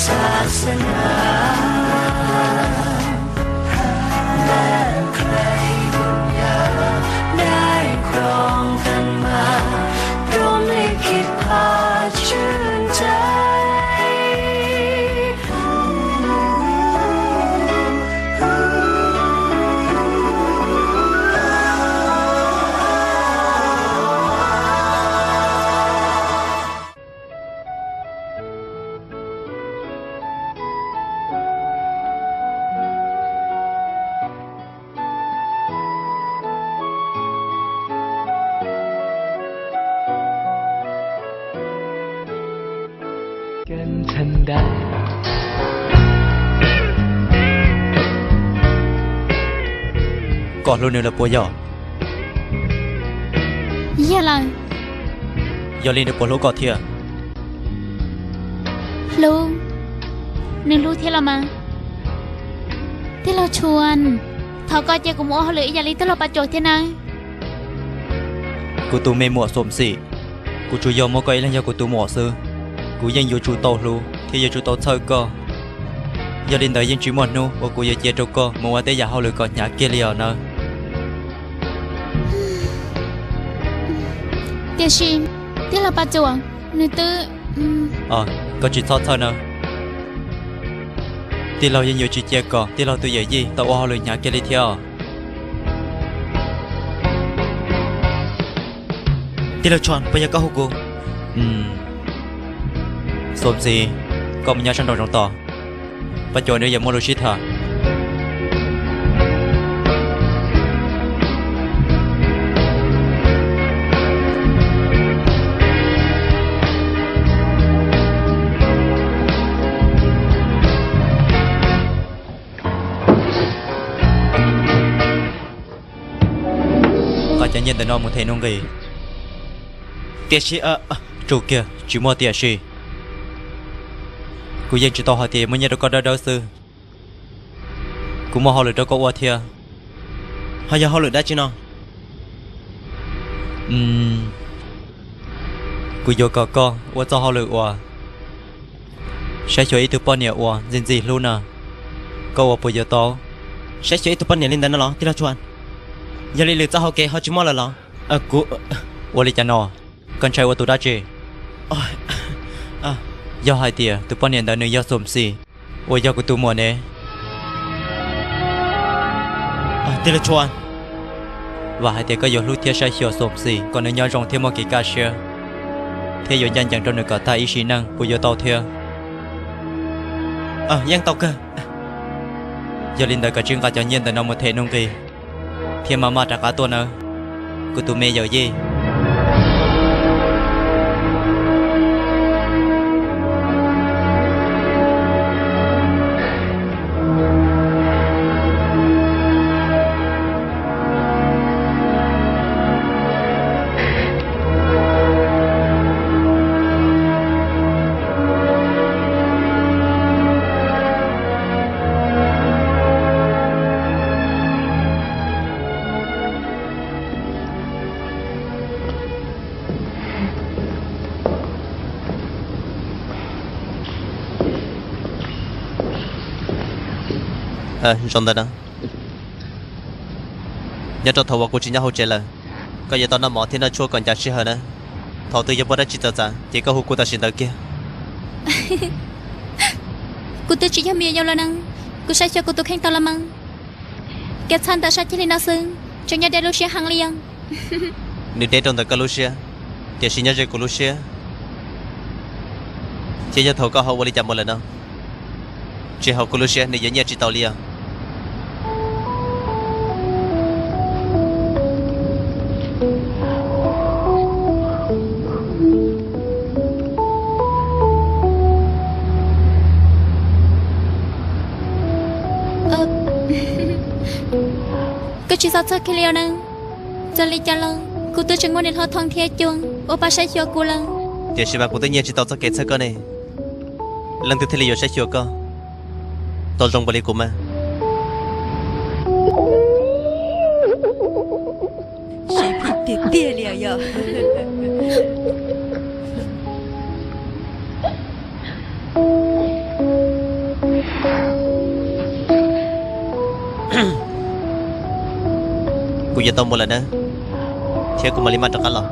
ศาสนาและใครดุนยาได้ครองกันมาพรหมลิขิตพาชื่นใจ Koj hlub nws lawm puas yog? Yog lawm. Yog li nws puas hlub koj thiab? Hlub. Nws hlub thiab los mas. Tij laug Tshuas, thov koj cia kuv mus ua hauj lwm ib yam li tij laug Paj Cuam thiab nawb. Kuv tus me muam Xom Xim, kuv tsuas yog muaj koj ib leeg yog kuv tus muam xwb. Kuv yeej yuav tsum tau hlub thiab yuav tsum tau txhawj koj. Yog li ntawd yeej tsis muaj hnub uas kuv yuav cia rau koj mus ua tej yam hauj lwm kom hnyav kiag li os nawb. Tiam sis tij laug Paj Cuam, nws twb... Koj tsis txhob txhawj nawb. Tij laug yeej yuav tsis cia kom tij laug tus yawm yij tau ua hauj lwm hnyav kiag li thiab os. Tij laug Tshuas, puas yog koj hu kuv? Xom Xim, koj mus nyob sab nraum zoov tos. Paj Cuam nws yuav muaj lus sib tham. Nqa cov nyiaj ntawm no mus them nuj nqis. Tiam sis... Tsum kiag, tsis muaj tiam sis. Kuv yeej tsis tau hais tias muaj nyiaj rau koj dawb dawb xwb. Kuv muaj hauj lwm rau koj ua thiab. Ho yog hauj lwm dab tsi no? Kuv yuav kom koj ua txoj hauj lwm uas saib xyuas ib tug poj niam uas ntxim ntxim hlub na. Koj ua puas yuav tau? Saib xyuas ib tug poj niam li ntawd no los tij laug Tshuas? Yog li lwm txoj hau kev ho tsis muaj lawm los? Kuv... Ua li cas no? Koj ntshai ua tus dab tsi? Yog hais tias tus poj niam ntawd nws yog Xom Xim uas yog kuv tus muam ne? Tij laug Tshuas, vam hais tias koj yuav hlub thiab saib xyuas Xom Xim kom nws nyob zoo thiab muaj kev kaj siab, thiab yuav ncaj ncees rau nws kom tag ib sim neej puas yuav tau thiab? Yeej tau kawg. Yog li ntawd koj cia li nqa cov nyiaj ntawm no mus them nuj nqis thiab maj maj rov qab tuaj nawb, kuv tus me yawm yij. Zoo ntawd na. Nyob rau thaum uas kuv tsis nyob hauv tsev lawm, koj yuav tau noj mov thiab noj tshuaj kom ncav sij hawm na. Thaum twg yog muaj dab tsi txawv txav ces koj hu kuv tam sim ntawd kiag. Kuv twb tsis yog me nyuam yaus lawm na, kuv saib xyuas kuv tus kheej tau los mas. Kev txhawj ntawm sab ceg li no xwb tseem nyob deb lub siab heev li os. Nws deb rau ntawm koj lub siab, tiam sis nyob ze kuv lub siab, ces yog thaum koj ho ua li cas mus lawm no, tsis haum kuv lub siab nws yuav nyiaj tsis tau li os. Koj tsis txhob txhawj kiag li os na. Txawm li cas los kuv twb tseem muaj niam hlob Thoob thiab Cuab ua pab saib xyuas kuv lawm. Tiam sis mas kuv twb nyiag tsis tau txoj kev txhawj koj ne. Leej twg thiaj li yuav saib xyuas koj tau zoo npaum li kuv mas? Sib phim tiag tiag li yog. Yuav tau mus lawm na, thiab kuv mam li maj rov qab los.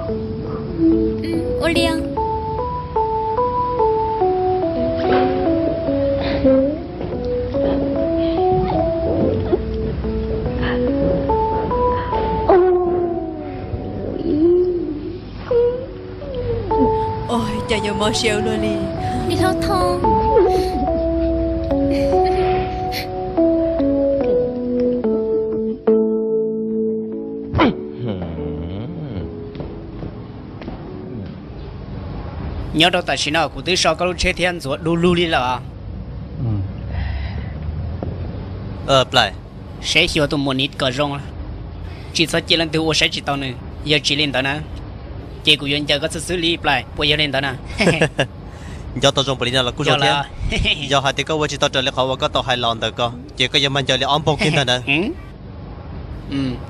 Ua li. Ua cas yuav mob siab ua luaj li. Niam hlob Thoob. Nyob rau tam sim no kuv twb so koj lub tsheb thiab ntxuav du lug li lawm. Plaim, saib xyuas tus muam niv kom zoo, tsis txhob cia leej twg ua saib tsis taus nws. Yog tsis li ntawd na, ces kuv yuav ncaws koj xwb xwb li Plaim, puas yog li ntawd na? Nco tau zoo npaum li no los kuj zoo thiab. Yog hais tias koj ua tsis tau raws li qhov uas koj tau hais los ntawm ko, ces koj yuav mag ncaws li ob npaug kiag ntag na.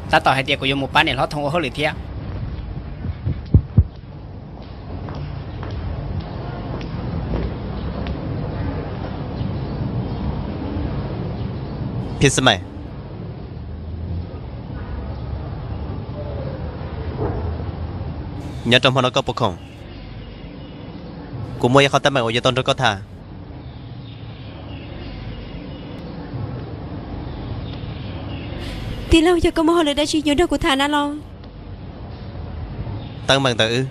Tab tom hais tias kuv yuav mus pab niam hlob Thoob ua hauj lwm thiab. Phim xi mais, nyob rau hmo no koj puas khoom? Kuv muaj ib qho teeb meem uas yuav tau nrog koj tham. Tij laug, yog koj muaj hauj lwm dab tsi yuav nrog kuv tham na los? Teeb meem ntawm wb.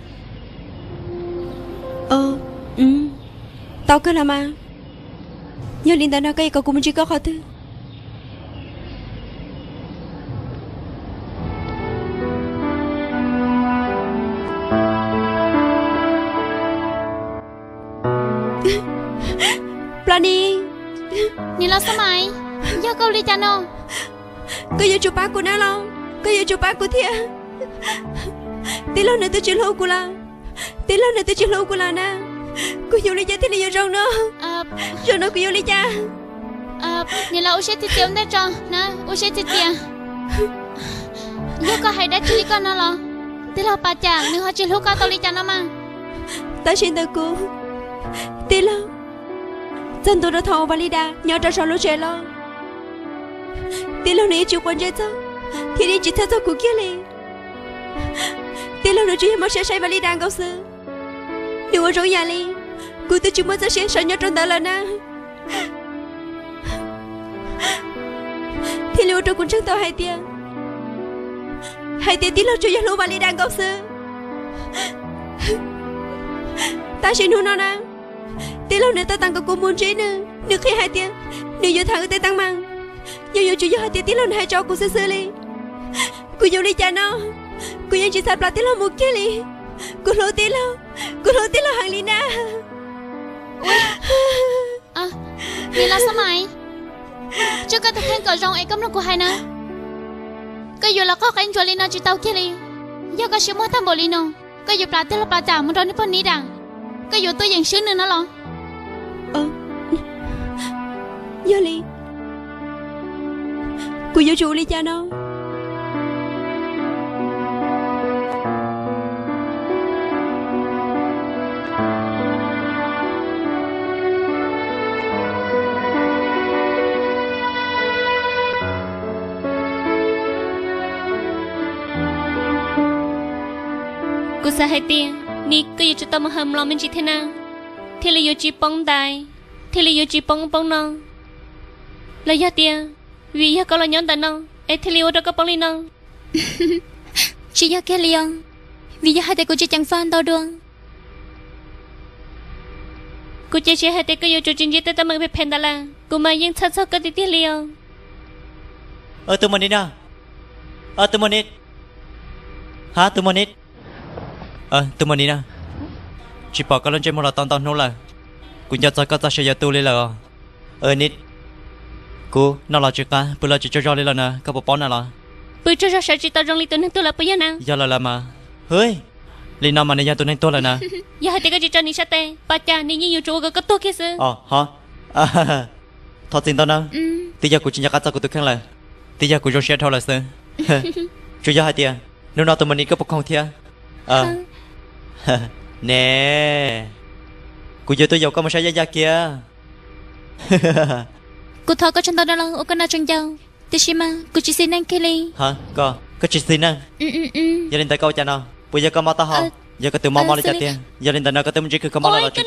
Tau kawg los mas. Yog li ntawd no koj yuav kom kuv mus ntsib koj qhov twg? Plaub Nis. Niam laus Xab Mais, yog koj ua li cas no? Koj yuav tsum pab kuv na los, koj yuav tsum pab kuv thiab. Tij laug nws twb tsis hlub kuv lawm, tij laug nws twb tsis hlub kuv lawm na. Kuv yuav ua li cas thiaj li yuav zoo no? Zoo no kuv yuav ua li cas? Niam laus ua siab tiag tiag ua ntej tso na, ua siab tiag tiag. Yog koj hais dab tsi li koj no los? Tij laug Pas Cas nws ho tsis hlub koj tau li cas no mas? Tab sis ntawm kuv, tij laug, txog ntua rau thaum uas Vas Lis Das nyob rau saum lub tsev los, tij laug nws yeej tsis quav ntsej txog thiab yeej tsis txhawj txog kuv kiag li. Tij laug nws tsuas yog mob siab saib Vas Lis Das nkaus xwb. Nws ua zoo yam li kuv twb tsis muaj txoj sia saib nyob rau ntawd lawm na. Thiaj li ua rau kuv ntseeg tau hais tias, hais tias tij laug tsuas yog hlub Vas Lis Das nkaus xwb. Tab sis hnub no na, tij laug nws tab tom kom kuv mus ntsib nws, nws qhia hais tias nws yuav tham wb tej teeb meem. Yog yuav tsum yog hais tias tij laug nws hais tso kuv xwb xwb li, kuv yuav ua li cas no? Kuv yeej tsis xav plam tij laug mus kiag li. Kuv hlub tij laug, kuv hlub tij laug heev li na. Niam laus Xab Mais, tso koj tus kheej kom zoo es koj mloog kuv hais na. Koj yuav los qoj qeeb ntsuav li no tsis tau kiag li. Yog koj siab muag tag npaum li no, koj yuav plam tij laug Pas Cas mus nrog nws pog Nis Das, koj yuav tuaj yeem swb nws no los? Yog li, kuv yuav tsum ua li cas no? Kuv xav hais tias, Nis, koj yuav tsum tau mus hawm mlom me ntsis thiab na, thiaj li yuav tsis poob ntaiv, thiaj li yuav tsis poob poob no. Los yog tias, vim yog koj los nyob ntawm no, es thiaj li ua rau koj poob li no? Tsis yog kiag li os, vim yog hais tias kuv tsis ceev faj ntau dua. Kuv cia siab hais tias koj yuav tsum tsis ntsib tej teeb meem phem phem ntawd lawm, kuv mas yeej txhawj txog koj tiag tiag li os. Tus muam Nis na, tus muam Nis, ha tus muam Nis, tus muam Nis na, tsis pom koj lub ntsej muag los tau ntau hnub lawm, kuv nco txog koj txoj sia yuav tu li lawm os. Nis, kuv noj los tsis qab, pw los tsis tsaug zog li lawm na, koj puas paub na los? Pw tsaug zog sawv tsis tau zoo li tus neeg tuag lawm puas yog na? Yog lawm los mas. Hwb, li no mas nws yog tus neeg tuag lawm na. Yog hais tias koj tsis tso Nis sab tes, Pas Cas Nis yeej yuav tsum ua kom koj tuag kiag xwb. Os, ho, thov txim ntau na. Twb yog kuv tsis nco qab txog kuv tus kheej lawm, twb yog kuv zoo siab dhau lawm xwb. Tsuas yog hais tias hnub no tus muam Nis koj puas khoom thiab? Ne, kuv yuav tuaj yaum koj mus saib Yaj Yaj kiag. Kuv thov koj tsaug ntau no los ua koj noj tseem ncaus, tiam sis mas kuv tsis xis neej kiag li. Ha, koj, koj Koj tsis xis neej. Yog li ntawd koj ua cas no? Puas yog koj mob taub hau? Yog koj tus mob mob li cas tiag? Yog li ntawd no koj twb muaj ntsej khw kho mob los tsis?